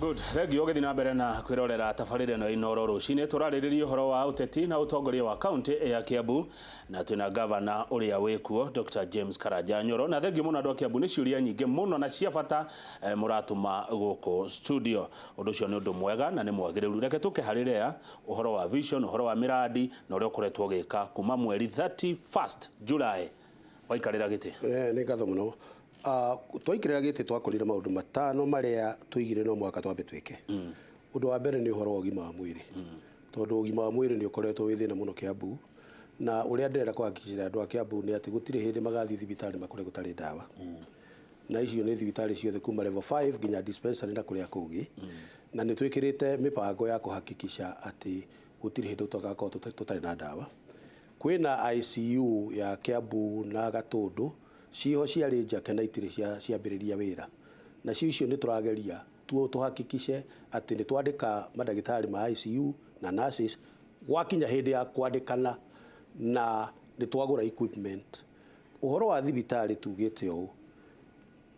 Good. Thengiũ ũgĩthiĩ na mbere na kwĩrorera tabarĩra ĩno ya Inooro rũcinĩ. Tũrarĩrĩria ũhoro wa ũteti na ũtongoria wa kaunti ya Kiambu na twĩna gavana ũrĩa wĩkuo Dr. James Karanja Nyoro. Na thengiũ mũno andũ a Kiambu nĩ ciũria nyingĩ mũno na cia bata mũratũma gũkũ studio. Ũndũ ũcio nĩ ũndũ mwega na nĩ mwagĩrĩru. Reke tũke harĩ Lea, ũhoro wa vision, ũhoro wa mĩrandi na ũrĩa ũkoretwo ũgĩka kuma mweri 31st July waikarĩra gĩtĩ. Nĩ ngatho mũno. Twaikĩrĩra gĩtĩ twakorire maũndũ matano marĩa tũigire no mũhaka twambe twĩke. Ũndũ wa mbere nĩ ũhoro wa ũgima wa mwĩrĩ. Tondũ ũgima wa mwĩrĩ nĩ ũkoretwo wĩ thĩna mũno Kiambu, na ũrĩa ndĩrenda kũhakikicĩra andũ a Kiambu nĩ atĩ gũtirĩ hĩndĩ magathiĩ thibitarĩ makore gũtarĩ ndawa. Na icio nĩ thibitarĩ ciothe kuma level 5 nginya dispensary na kũrĩa kũngĩ. Na nĩ twĩkĩrĩte mĩbango ya kũhakikica atĩ gũtirĩ hĩndĩ tũgakorwo tũtarĩ na ndawa. Kwĩna ICU ya Kiambu na Gatũndũ, ciĩho ciarĩ njake na itirĩ ciambĩrĩria wĩra. Nacio icio nĩ tũrageria tũhakikice atĩ nĩ twandĩka mandagĩtarĩ ma ICU na nurses gwakinya hĩndĩ ya kwandĩkana na nĩ twagũra equipment. Ũhoro wa thibitarĩ tugĩte ũũ,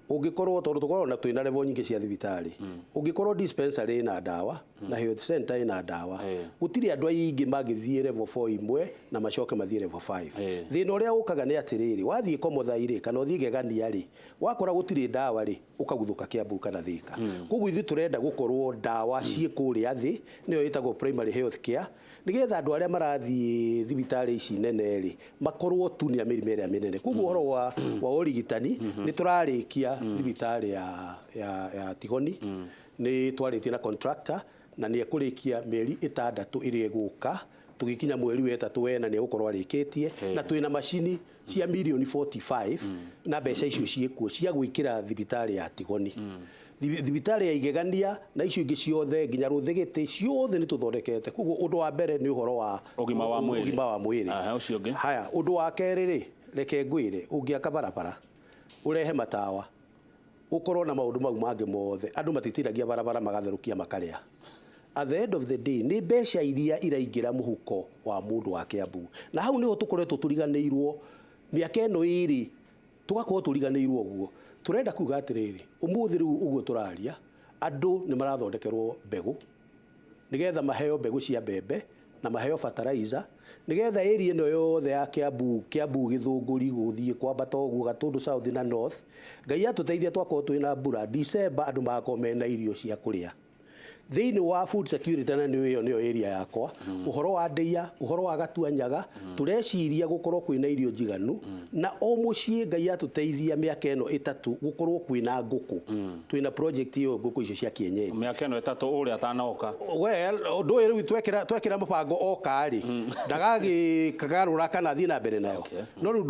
ũngĩkorwo tondũ tũkoragwo na twĩna level nyingĩ cia thibitarĩ, ũngĩkorwo dispensary ĩna ndawa na health center ĩna ndawa, gũtirĩ andũ aingĩ mangĩthiĩ level 4 imwe na macoke mathiĩ level 5. Thĩna ũrĩa ũkaga nĩ atĩrĩrĩ, wathiĩ Komothai rĩ kana ũthiĩ Gegania rĩ, wakora gũtirĩ ndawa rĩ, ũkaguthũka Kiambu kana Thika. Koguo ithuĩ tũrenda gũkorwo ndawa ciĩ kũrĩa thĩ, nĩyo ĩtagwo primary health care, nĩgetha andũ arĩa marathiĩ thibitarĩ ici nene rĩ, makorwo tu nĩ a mĩrimũ ĩrĩa mĩnene. Koguo ũhoro wa ũrigitani nĩ tũrarĩkia thibitarĩ ya Tigoni, nĩ twarĩtie na contractor na nĩ ekũrĩkia mĩeri 6 ĩrĩa ĩgũka, tũgĩkinya mweri wa 3 wena nĩ egũkorwo arĩkĩtie, na twĩna macini cia mirioni 45 na mbeca icio ciĩkuo cia gwĩkĩra thibitarĩ ya Tigoni. Thibitarĩ ya Igegania na icio ingĩ ciothe nginya Rũthĩgĩtĩ ciothe nĩ tũthondekete. Koguo ũndũ wa mbere nĩ ũhoro wa ũgima wa mwĩrĩ. Ũgima wa mwĩrĩ. Aha, ũcio ũngĩ. Haya, ũndũ wa kerĩ rĩ, reke ngwĩre, ũngĩaka barabara, ũrehe matawa, ũkorwo na maũndũ mau mangĩ mothe, andũ matitiragia barabara magatherũkia makarĩa. At the end of the day, nĩ mbeca iria iraingĩra mũhuko wa mũndũ wa Kiambu. Na hau nĩho tũkoretwo tũriganĩirwo mĩaka ĩno ĩrĩ, tũgakorwo tũriganĩirwo ũguo. Tũrenda kuga atĩrĩrĩ, ũmũthĩ rĩu ũguo tũraria, andũ nĩ marathondekerwo mbegũ, nĩgetha maheo mbegũ cia mbembe, na maheo fertilizer, nĩgetha area ĩno yothe ya Kiambu, Kiambu Gĩthũngũri gũthiĩ kwambata ũguo Gatũndũ South na North, Ngai atũteithia twakorwo twĩna mbura, December andũ magakorwo mena irio cia kũrĩa. Thĩinĩ wa food security na nĩ ĩyo nĩyo area yakwa, ũhoro wa ndĩa, ũhoro wa gatuanyaga, tũreciria gũkorwo kwĩna irio njiganu, na o mũciĩ Ngai atũteithia mĩaka ĩno 3 gũkorwo kwĩna ngũkũ. Twĩna project ĩyo ngũkũ icio cia kienyeji. Mĩaka ĩno 3 ũrĩa atanoka. Well, ũndũ ũyũ rĩu twekĩra mũbango oka rĩ, ndagagĩkagarũra kana athiĩ na mbere nayo. No rĩu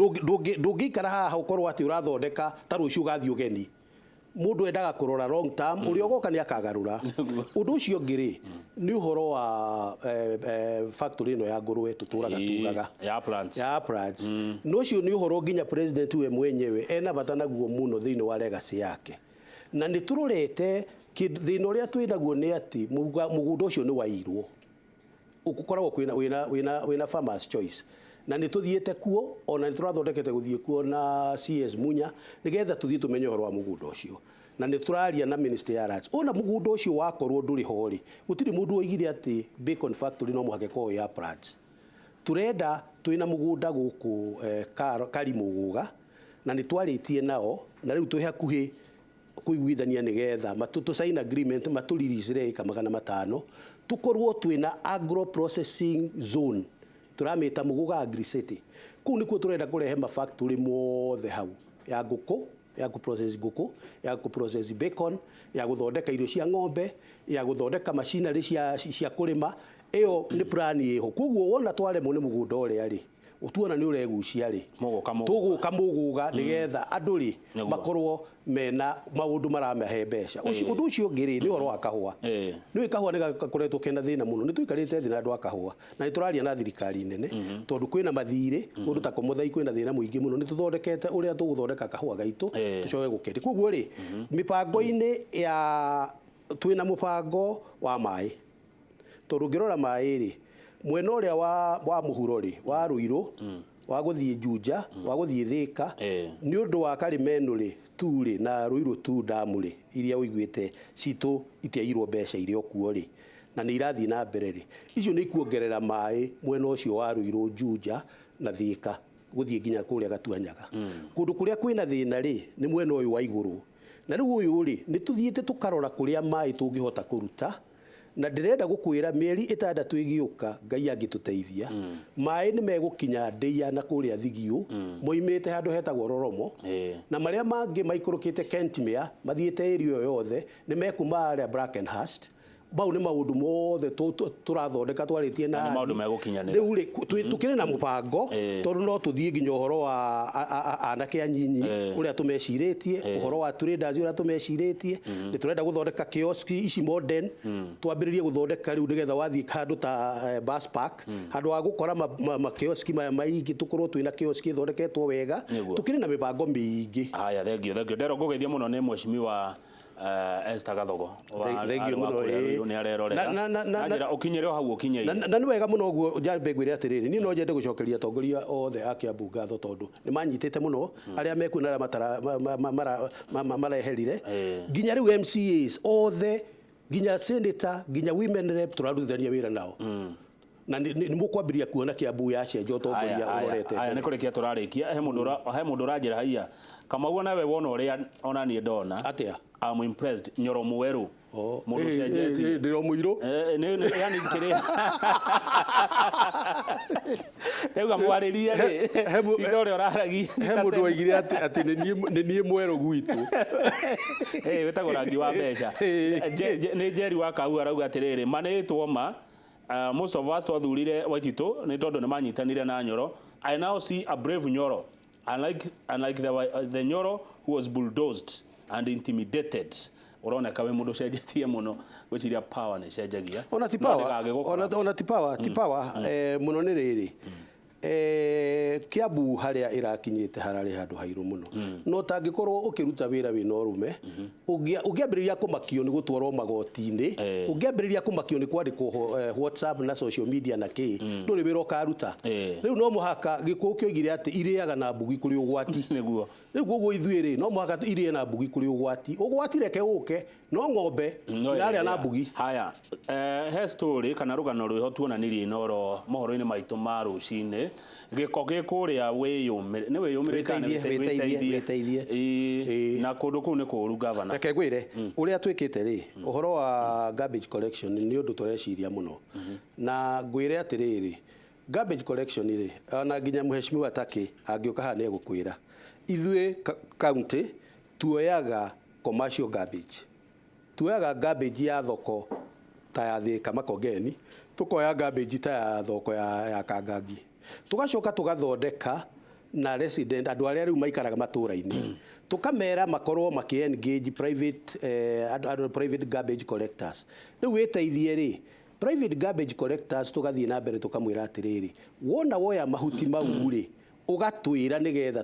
ndũngĩikara haha ũkorwo atĩ ũrathondeka ta rũciũ ũgathiĩ ũgeni. Mũndũ endaga kũrora long term, ũrĩa ũgoka nĩ akagarũra. Ũndũ ũcio ũngĩ rĩ, nĩ ũhoro wa factory ĩno ya ngũrwe tũtũraga tugaga. Ya plants. Ya plants. Na ũcio nĩ ũhoro nginya president we mwenyewe ena bata naguo mũno thĩinĩ wa legacy yake. Na nĩ tũrorete thĩna ũrĩa twĩ naguo nĩ atĩ mũgũnda ũcio nĩ wairwo. Ũkoragwo kwĩna, wĩna, wĩna, wĩna farmers choice. Na nĩ tũthiĩte kuo, ona nĩ tũrathondekete gũthiĩ kuo na CS Munya, nĩgetha tũthiĩ tũmenye ũhoro wa mũgũnda ũcio. Na nĩ tũraria na Ministry ya Lands. Ona mũgũnda ũcio wakorwo ndũrĩ ho rĩ, gũtirĩ mũndũ woigire atĩ Bacon Factory no mũhaka ĩkorwo ya plants. Tũrenda, twĩna mũgũnda gũkũ Karimũgũga, na nĩ twarĩtie nao, na rĩu twĩ hakuhĩ kũiguithania nĩgetha tũ sign agreement matũ release ĩka 500 tũkorwo twĩna agro processing zone, tũramĩta Mũgũga Agri City. Kũu nĩkuo tũrenda kũrehe ma factory mothe hau, ya ngũkũ, ya kũ process ngũkũ, ya kũ process bacon, ya gũthondeka irio cia ng'ombe, ya gũthondeka machinery cia kũrĩma. Ĩyo nĩ plan ĩho. Koguo wona twaremwo nĩ mũgũnda ũrĩa rĩ, ũtuona nĩ ũregucia rĩ, Mũgũka mũgũga. Tũgũka mũgũga nĩgetha andũ rĩ makorwo mena maũndũ maramahe mbeca. Ũndũ ũcio ũngĩ rĩ, nĩ ũhoro wa kahũa. Nĩ ũĩ kahũa nĩ gakoretwo kena thĩna mũno. Nĩ tũikarĩte thĩ na andũ a kahũa na nĩ tũraria na thirikari nene tondũ kwĩna mathirĩ kũndũ ta Komothai kwĩna thĩna mũingĩ mũno. Nĩ tũthondekete ũrĩa tũgũthondeka kahũa gaitũ tũcoke gũkendia. Koguo rĩ, mĩbango-inĩ ya twĩna mũbango wa maĩ. Tondũ ũngĩrora maĩ rĩ, mwena ũrĩa wa mũhuro rĩ, wa Ruiru, Wa gũthiĩ Juja, wa gũthiĩ Thĩka, nĩ ũndũ wa Karimeno rĩ tu rĩ na Ruiru tu damu rĩ, iria ũiguĩte citũ itiairwo mbeca irĩ o kuo rĩ, na nĩ irathiĩ na mbere rĩ, icio nĩ ikuongerera maĩ mwena ũcio wa Ruiru, Juja na Thĩka, gũthiĩ nginya kũrĩa Gatuanyaga. Kũndũ kũrĩa kwĩna thĩna rĩ, nĩ mwena ũyũ wa igũrũ. Na rĩu ũyũ rĩ, nĩ tũthiĩte tũkarora kũrĩa maĩ tũngĩhota kũruta, na ndĩrenda gũkwĩra mĩeri 6 ĩgĩũka, Ngai angĩtũteithia, maĩ nĩ megũkinya Ndĩia na kũrĩa Thigiũ, moimĩte handũ hetagwo Roromo, na marĩa mangĩ maikũrũkĩte Kentmere mathiĩte area ĩyo yothe nĩ mekuma harĩa Brackenhurst. Mau nĩ maũndũ mothe tũrathondeka twarĩtie na Na nĩ maũndũ megũkinyanĩra. Rĩu rĩ, tũkĩrĩ na mũbango, tondũ no tũthiĩ nginya ũhoro wa anake anyinyi ũrĩa tũmecirĩtie, ũhoro wa traders ũrĩa tũmecirĩtie. Nĩ tũrenda gũthondeka kioski ici modern, twambĩrĩrie gũthondeka rĩu nĩgetha wathiĩ handũ ta bus park, handũ ha gũkora makioski maya maingĩ, tũkorwo twĩna kioski ĩthondeketwo wega. Tũkĩrĩ na mĩbango mĩingĩ. Haya, thengio, thengio. Ndero ngũgeithia mũno nĩ mheshimiwa Esther Gathogo Thengio wa mũno, kũrĩa Ruiru, nĩ arerorera. Na njĩra ũkinyĩre o hau ũkinyĩire. Na nĩ wega mũno ũguo. Njambe ngwĩre atĩrĩrĩ, niĩ no nyende gũcokeria atongoria othe a Kiambu ngatho, tondũ nĩ manyitĩte mũno, arĩa mekuo na arĩa mareherire, nginya rĩu MCAs othe, nginya senator, nginya women rep, tũrarutithania wĩra nao, na nĩ mũkwambĩrĩria kuona Kiambu yacenjia ũtongoria ũrorete Haya, mbere. Nĩ kũrĩkia tũrarĩkia. He mũndũ ũranjĩra haiya Kamau, nawe wona ũrĩa ona niĩ ndona. Atĩa? I'm impressed, Nyoro mwerũ. Oh, Mũndũ ũcenjetie. Ndĩro mũirũ. Yani kĩrĩa rĩu amwarĩrie rĩ, ithe ũrĩa ũraragia. He mũndũ waigire atĩ nĩ niĩ mwerũ gwitũ. Wĩtagwo rangi wa mbeca. Nĩ Njeri wa Kau arauga atĩrĩrĩ, ma nĩ ĩtwo ma, most of us twathurire Waititũ nĩ tondũ nĩ manyitanire na Nyoro. I now see a brave Nyoro, unlike the Nyoro who was bulldozed and intimidated. Ũroneka wĩ mũndũ ũcenjetie mũno. Ngwĩciria power nĩ ĩcenjagia. Ona ti No power, ndĩgagĩgũkora. ona ti power, mũno nĩ rĩrĩ, Kiambu harĩa ĩrakinyĩte hararĩ handũ hairũ mũno, no tangĩkorwo ũkĩruta wĩra wĩna ũrũme, ũngĩambĩrĩria kũmakio nĩ gũtwarwo magoti-inĩ, ũngĩambĩrĩria kũmakio nĩ kwandĩkwo WhatsApp na social media na kĩ, ndũrĩ wĩra ũkaruta. Rĩu no mũhaka gĩkũyũ kĩoigire atĩ irĩaga na mbugi kũrĩ ũgwati. Rĩu koguo ithuĩ rĩ, no mũhaka irĩe na mbugi kũrĩ ũgwati. Ũgwati reke ũke, no ng'ombe No irarĩa na ĩrĩa. mbugi. Haya, he story kana rũgano rwĩho tuonanirie Inooro mohoro-inĩ maitũ ma rũcinĩ, gĩko gĩ kũrĩa wĩyũmĩre, nĩ wĩyũmĩre kana nĩ Wĩteithie, wĩteithie, wĩteithie. Na kũndũ kũu nĩ kũũru, gavana. Reke ngwĩre ũrĩa twĩkĩte rĩ, ũhoro wa garbage collection nĩ ũndũ tũreciria mũno, na ngwĩre atĩrĩrĩ, garbage collection rĩ, ona nginya mheshimiwa Taki angĩũka haha nĩ egũkwĩra, ithuĩ county tuoyaga commercial garbage, tuoyaga garbage ya thoko ta ya Thika Makongeni, tukoya garbage ta ya thoko ya Kangangi, tugacoka tugathondeka na resident, andũ arĩa rĩu maikaraga matũra-inĩ, tukamera makorwo makĩ engage private, andũ private garbage collectors. Rĩu wĩteithie rĩ, private garbage collectors, tugathiĩ na mbere tukamwĩra atĩrĩrĩ, wona woya mahuti mau rĩ, ũgatwĩra nĩgetha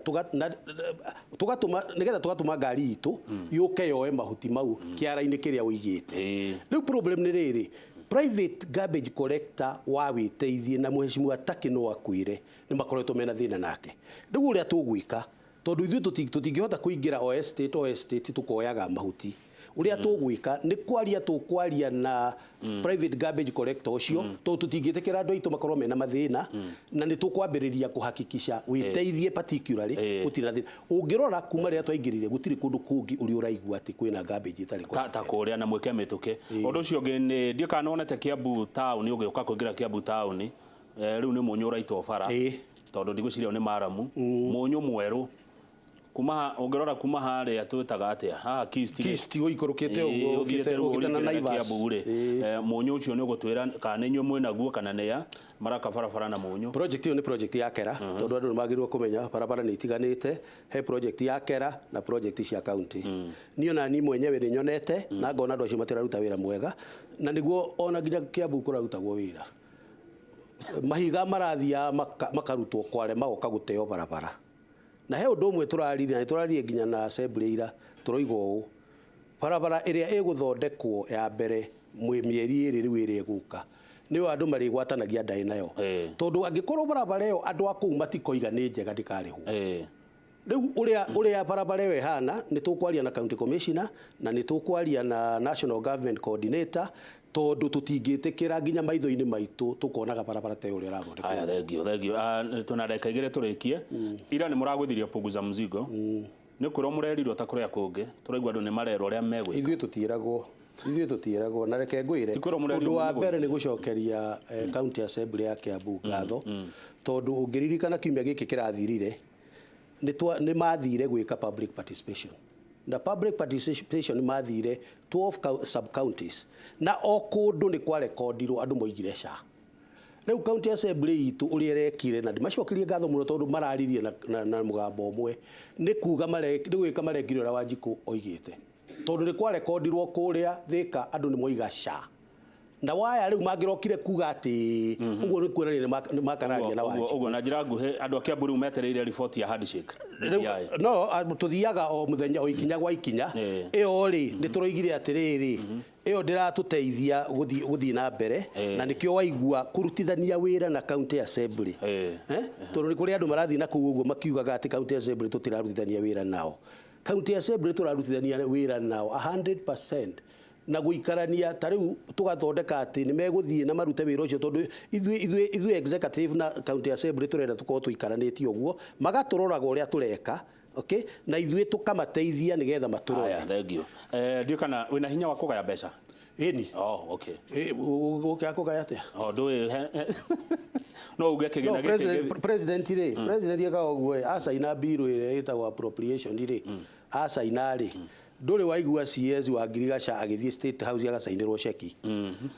tũgatũma, nĩgetha tũgatũma ngari itũ yũke yoe mahuti mau kĩara-inĩ kĩrĩa ũigĩte. Rĩu problem nĩ rĩrĩ, private garbage collector wa wĩteithie na mheshimiwa Taki no akwĩre nĩ makoretwo mena thĩna nake. Rĩu ũrĩa tũgwĩka, tondũ ithuĩ tũtingĩhota kũingĩra o estate o estate tũkoyaga mahuti, ũrĩa tũgwĩka nĩ kwaria, tũkwaria na private garbage collector ũcio, tondũ tũtingĩtĩkĩra andũ aitũ makorwo mena mathĩna, na nĩ tũkwambĩrĩria kũhakikisha wĩteithie particularly gũtirĩ na thĩna. Ũngĩrora kuma rĩrĩa twaingĩrire, gũtirĩ kũndũ kũngĩ ũrĩa ũraigua atĩ kwĩna garbage ĩtarĩ ta kũrĩa na mwĩke mĩtũkĩ. Ũndũ ũcio ũngĩ nĩ ndiũ kana wonete Kiambu town, ũgĩũka kũingĩra Kiambu town, rĩu nĩ mũnyũ ũraitwo bara, tondũ ndigwĩciria nĩ maramu, mũnyũ mwerũ kuma ũngĩrora kuma harĩa twĩtaga atĩa haha Kist rĩ. Kist ũikũrũkĩte ũguo, ũthiĩte ũkĩte rĩu ũkĩte na ũrikĩrĩre Naivas. Kiambu rĩ, mũnyũ ũcio nĩ ũgũtwĩra kana nĩ inyuĩ mwĩnaguo kana nĩa maraka barabara na mũnyũ. Project ĩyo nĩ project ya kera, tondũ andũ nĩ magĩrĩirwo kũmenya barabara nĩ itiganĩte. He project ya kera na project cia county. Niĩ ona niĩ mwenyewe nĩ nyonete na ngona andũ acio matiraruta wĩra mwega, na nĩguo ona nginya Kiambu kũrarutagwo wĩra, mahiga marathiaga makarutwo kware, magoka gũteo barabara. Na he ũndũ ũmwe tũraririe, na nĩ tũraririe nginya na assembly ira, tũroiga ũũ, barabara ĩrĩa ĩgũthondekwo ya mbere mĩeri 2 rĩu ĩrĩa ĩgũka Nĩyo andũ marĩgwatanagia ndaĩ nayo. Tondũ angĩkorwo barabara ĩyo andũ a kũu matikoiga nĩ njega, ndĩkarĩhwo. Rĩu ũrĩa barabara ĩyo ĩhana, nĩ tũkwaria na county commissioner na nĩ tũkwaria na national government coordinator, tondũ tũtingĩtĩkĩra nginya maitho-inĩ maitũ tũkonaga barabara ta ĩyo ũrĩa ĩrathondekwo. Aya, thengio, thengio. Twĩna ndagĩka 2 tũrĩkie. Ira nĩ mũragwĩthirio punguza mzigo. Nĩ kwĩrwo mũrerirwo ta kũrĩa kũngĩ, tũraigua andũ nĩ marerwo ũrĩa megwĩka. Ithuĩ tũtiĩragwo, na reke ngwĩre, Ti kwĩrwo mũrerirwo ũndũ wa mũgwĩka. mbere nĩ gũcokeria county assembly ya Kiambu ngatho, tondũ ũngĩririkana kiumia gĩkĩ kĩrathirire nĩ mathire gwĩka public participation, na public participation nĩ mathire 12 sub counties, na o kũndũ nĩ kwarekondirwo andũ moigire ca. Rĩu county assembly itũ ũrĩa ĩrekire, na ndĩmacokerie ngatho mũno tondũ mararirie na mũgambo ũmwe, nĩ kuga nĩ gwĩka marekire ũrĩa Wanjikũ oigĩte, tondũ nĩ kwarekondirwo kũrĩa Thĩka andũ nĩ moiga ca, na waya rĩu mangĩrokire kuga atĩ ũguo nĩ kuonania nĩ makararia na Ũguo Wanjikũ. Ũguo na njĩra nguhĩ, andũ a Kiambu rĩu metereire riboti ya handshake. Rĩu BBI. no tũthiaga o mũthenya, o ikinya gwa ikinya. Ĩyo rĩ, nĩ tũroigire atĩrĩrĩ, ĩyo ndĩratũteithia gũthiĩ na mbere, na nĩkĩo waigua kũrutithania wĩra na county assembly. Eh? Tondũ nĩ kũrĩ andũ marathiĩ na kũu ũguo makiugaga atĩ county assembly tũtirarutithania wĩra nao. County assembly tũrarutithania wĩra nao 100% na gũikarania, ta rĩu tũgathondeka atĩ nĩ megũthiĩ na marute wĩra ũcio, tondũ ithuĩ executive na county assembly tũrenda tũkorwo tũikaranĩtie ũguo, magatũroraga ũrĩa tũreka, okay, na ithuĩ tũkamateithia nĩgetha matũrore. Aya, thengio. Ndiũ kana wĩna hinya wa kũgaya mbeca? Ĩni. Oh, okay. Gũkĩa kũgaya atĩa? Oh, ndũĩ no uge No, kĩgĩna gĩkĩ president rĩ, president ekaga ũguo ĩ, acaina bill ĩrĩa ĩtagwo appropriation rĩ, acaina rĩ, ndũrĩ waigua CS wa ngirigaca agĩthiĩ State House agacainĩrwo ceki,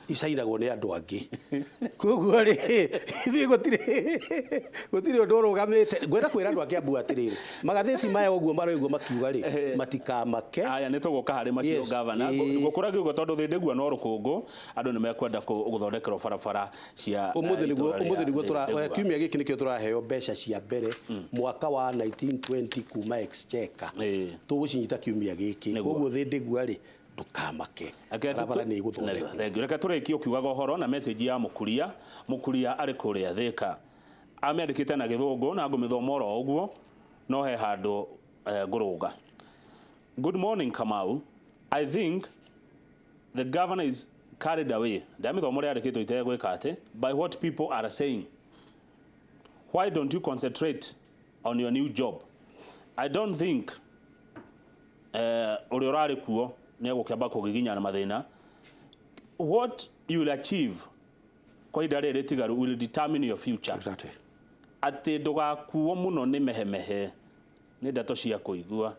icainagwo nĩ andũ angĩ. Koguo rĩ, ithuĩ gũtirĩ ũndũ ũrũgamĩte. Ngwenda kwĩra andũ a Kiambu atĩrĩrĩ, magathĩti maya ũguo maraigua makiuga rĩ, matikamake. Aya, nĩ tũgũka harĩ macio. Gavana, ngũkũragia ũguo tondũ thĩndĩgua no rũkũngũ, andũ nĩ mekwenda gũthondekerwo barabara cia Umuthi niguo itũra rĩa umuthi niguo tura Thĩndĩgua. Kiumia gĩkĩ nĩkĩo tũraheo mbeca cia mbere mwaka wa 1920 kuma exchequer. Tũgũcinyita kiumia gĩkĩ. Koguo thĩndĩgua rĩ, ndũkamake, barabara nĩ ĩgũthondekwo. Thank you. Reke tũrĩkie ũkiugaga ũhoro na message ya Mũkuria. Mũkuria arĩ kũrĩa Thĩka, amĩandĩkĩte na Gĩthũngũ na ngũmĩthoma oro ũguo, no he handũ ngũrũnga. "Good morning, Kamau. I think the governor is carried away," ndamĩthoma ũrĩa yandĩkĩtwo itegwĩka atĩ, "by what people are saying. Why don't you concentrate on your new job? I don't think ũrĩa ũrarĩ kuo nĩ egũkĩamba kũgiginyana mathĩna. What you will achieve kwa ihinda rĩrĩ rĩtigaru will determine your future." Atĩ ndũgakuo mũno nĩ mehemehe, nĩ ndeto cia kũigua,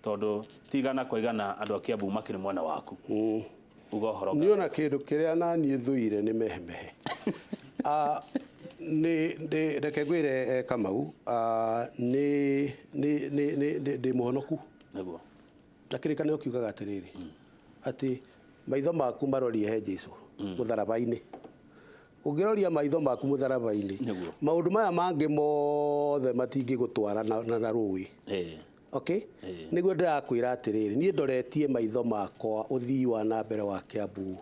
tondũ tigana kwa igana andũ a Kiambu makĩrĩ mwena waku. Uga ũhoro. Niĩ ona kĩndũ kĩrĩa naniĩ thũire nĩ mehemehe. Nĩ reke ngwĩre, Kamau, nĩ ndĩ mũhonoku. Na kĩrĩkanĩro kiugaga atĩrĩrĩ, atĩ maitho maku marorie he Jesu mũtharaba-inĩ. Ũngĩroria maitho maku mũtharaba-inĩ, maũndũ maya mangĩ mothe matingĩgũtwara na rũĩ. Okay, nĩguo ndĩrakwĩra atĩrĩrĩ, niĩ ndoretie maitho makwa ũthii wa na mbere wa Kiambu.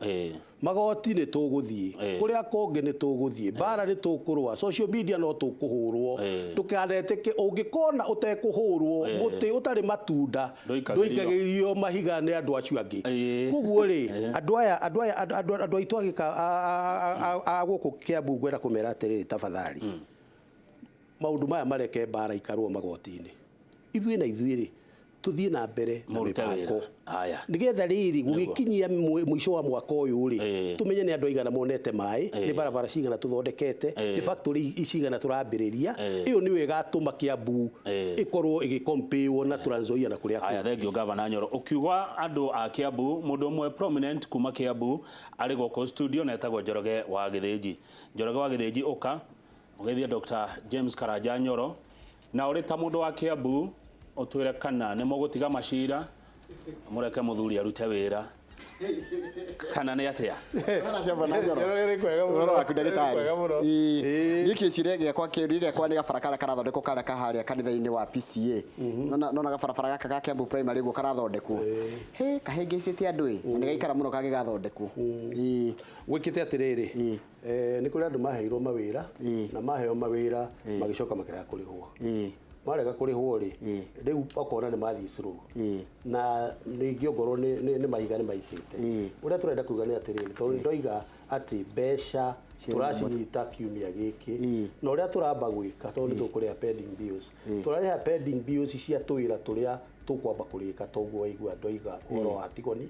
Magoti nĩ tũgũthiĩ, kũrĩa kũngĩ nĩ tũgũthiĩ, mbara nĩ tũkũrũa, social media no tũkũhũrwo. Ndũkanetĩke ũngĩkona ũtekũhũrwo, mũtĩ ũtarĩ matunda ndũikagĩrio. Ndũikagĩrio mahiga nĩ andũ acio angĩ. Koguo rĩ, andũ aya andũ aitũ agĩka a gũkũ Kiambu, ngwenda kũmera atĩrĩrĩ, tafadhali, maũndũ maya mareke mbara ikarwo magoti-inĩ, ithuĩ na ithuĩ rĩ, tũthiĩ na mbere na Mũrute wĩra. mĩbango Haya. nĩgetha rĩrĩ gũgĩkinyia mũico wa mwaka ũyũ rĩ, tũmenye nĩ andũ aigana monete maĩ, nĩ barabara cigana tũthondekete, nĩ factory cigana tũrambĩrĩria. Ĩyo nĩyo ĩgatũma Kiambu ĩkorwo ĩgĩkompĩwo na Trans Nzoia na kũrĩa Aya, kũngĩ. Thengio, Gavana Nyoro. Ũkiuga andũ a Kiambu, mũndũ ũmwe prominent kuma Kiambu arĩ gũkũ studio na etagwo Njoroge wa Gĩthĩnji. Njoroge wa Gĩthĩnji, ũka ũgeithie Dr. James Karanja Nyoro, na ũrĩ ta mũndũ wa Kiambu ũtwĩre kana nĩ mũgũtiga macira mũreke mũthuri arute wĩra. Kana nĩ atĩa? Ũhoro waku ndagĩtarĩ? Kwega mũno. Ĩĩ. Niĩ kĩciria gĩakwa, kĩũria gĩakwa nĩ gabara karĩa karathondekwo karĩa kaharĩa kanitha-inĩ wa PCA. Nona gabarabara gaka ga Kiambu Primary ũguo karathondekwo, he kahĩngĩcĩte andũ ĩ, na nĩ gaikara mũno kangĩgathondekwo. Ĩĩ. Gwĩkĩte atĩrĩrĩ, nĩ kũrĩ andũ maheirwo mawĩra, na maheo mawĩra magĩcoka makĩrega kũrĩhwo. Marega kũrĩhwo rĩ, rĩu ũkona nĩ mathiĩ slow, na ningĩ ongorwo nĩ mahiga nĩ maitĩte. Ũrĩa tũrenda kuga nĩ atĩrĩrĩ, tondũ nĩ ndoiga atĩ mbeca tũracinyita kiumia gĩkĩ, na ũrĩa tũramba gwĩka, tondũ nĩ tũkũrĩha pending bills, tũrarĩha pending bills cia tũwĩra tũrĩa tũkwamba kũrĩka. Toguo waigua ndoiga ũhoro wa Tigoni,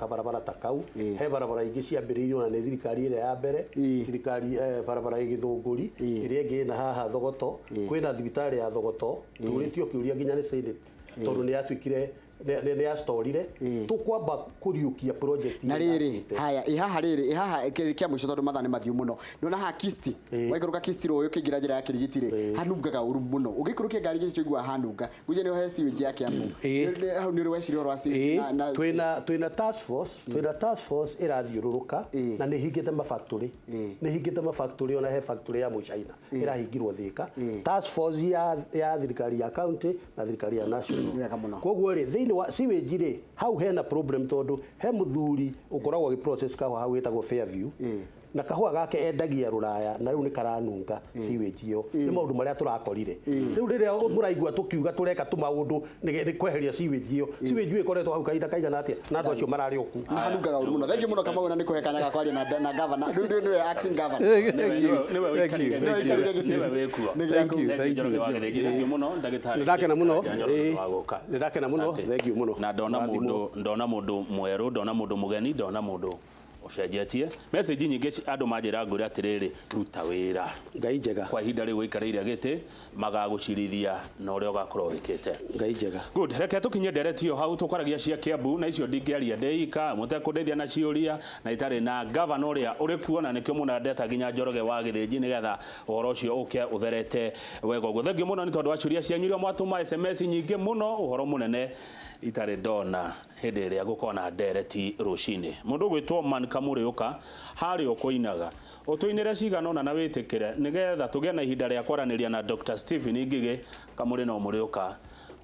kabarabara ta kau, he barabara ingĩ ciambĩrĩirio na nĩ thirikari ĩrĩa ya mbere, thirikari, barabara ĩ Gĩthũngũri, ĩrĩa ĩngĩ ĩna haha Thogoto, kwĩna thibitarĩ ya Thogoto tũrĩtio kĩũria nginya nĩ Senate tondũ nĩ yatuĩkire nĩ yastorire. Tũkwamba kũriũkia project Na iria rĩrĩ yakĩte. Haya, ĩ haha rĩrĩ, ĩ haha kĩa mũico, tondũ mathaa nĩ mathiũ mũno. Nona haha Kisti, waikũrũka Kisti rũĩ ũkĩingĩra njĩra ya Kirigiti rĩ, hanungaga ũru mũno. Ũgĩikũrũkia ngari icio ũiguaga hanunga. Ngwĩciria nĩho he sewage ya Kiambu. Hau nĩ ũrĩ weciria ũhoro wa sewage? Twĩna task force, twĩna task force ĩrathiũrũrũka, na nĩ hingĩte mafactory, nĩ hingĩte mafactory, ona he factory ya mũchina ĩrahingirwo Thika. Task force ya thirikari ya county na thirikari ya national. Nĩ wega mũno. Koguo rĩ, thĩinĩ wa sewage rĩ, hau hena problem tondũ he mũthuri ũkoragwo agĩ process kahũa hau wĩtagwo Fairview, na kahũa gake endagia rũraya, na rĩu nĩ karanunga sewage ĩyo. Nĩ maũndũ marĩa tũrakorire rĩu rĩrĩa mũraigua tũkiuga tũreka tũmaũndũ nĩ kweheria sewage ĩyo. Sewage ĩyo ĩkoretwo hau kahinda kaigana atĩa, na andũ acio mararĩ o kuo. Na hanungaga ũru mũno. Thengiũ mũno, Kamau, na nĩ kũhe kanya ga kwaria na governor. Rĩu nĩwe acting governor. Nĩwe Thank you. ũikarĩire Nĩwe ũikarĩire gĩtĩ. nĩwe wĩkuo. Nĩ gĩaku. Thank you, Thank you, thank you. Njoroge wa Gĩthĩnji. Thank you mũno, ndagĩtarĩ Nĩndakena mũno. James Karanja Njoroge wa gũka. Nĩndakena mũno. Asante. Thank you mũno. Na ndona Rathimwo. mũndũ, ndona mũndũ mwerũ, ndona mũndũ mũgeni, ndona mũndũ ũcenjetie. Message nyingĩ andũ manjĩra ngwĩre atĩrĩrĩ, ruta wĩra Ngai njega. Kwa ihinda rĩu ũikarĩire gĩtĩ, magagũcirithia na ũrĩa ũgakorwo wĩkĩte. Ngai njega. Good, reke tũkinye ndereti ĩyo hau tũkwaragia cia Kiambu, na icio ndingĩaria ndĩika mũtekũndeithia na ciũria na itarĩ na gavana ũrĩa ũrĩ kuo, na nĩkĩo mũno ndeta nginya Njoroge wa Gĩthĩnji nĩgetha ũhoro ũcio ũke ũtherete wega ũguo. Thengiũ mũno nĩ tondũ wa ciũria cianyu iria mwatũma SMS nyingĩ mũno, ũhoro mũnene itarĩ ndona hĩndĩ ĩrĩa gũkorwo na ndereti rũcinĩ. Mũndũ ũgwĩtwo Man Kamũrĩũka harĩa ũkũinaga ũtũinĩre cigana ũna na wĩtĩkĩre nĩgetha tũgĩe na ihinda rĩa kwaranĩria na Dr. Stephen Ngigĩ. Kamũrĩ no mũrĩũka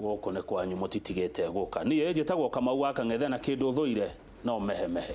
gũkũ nĩ kwanyu, mũtitigĩte gũka. Niĩ njĩtagwo Kamau wa Kang'ethe, na kĩndũ thũire no mehemehe.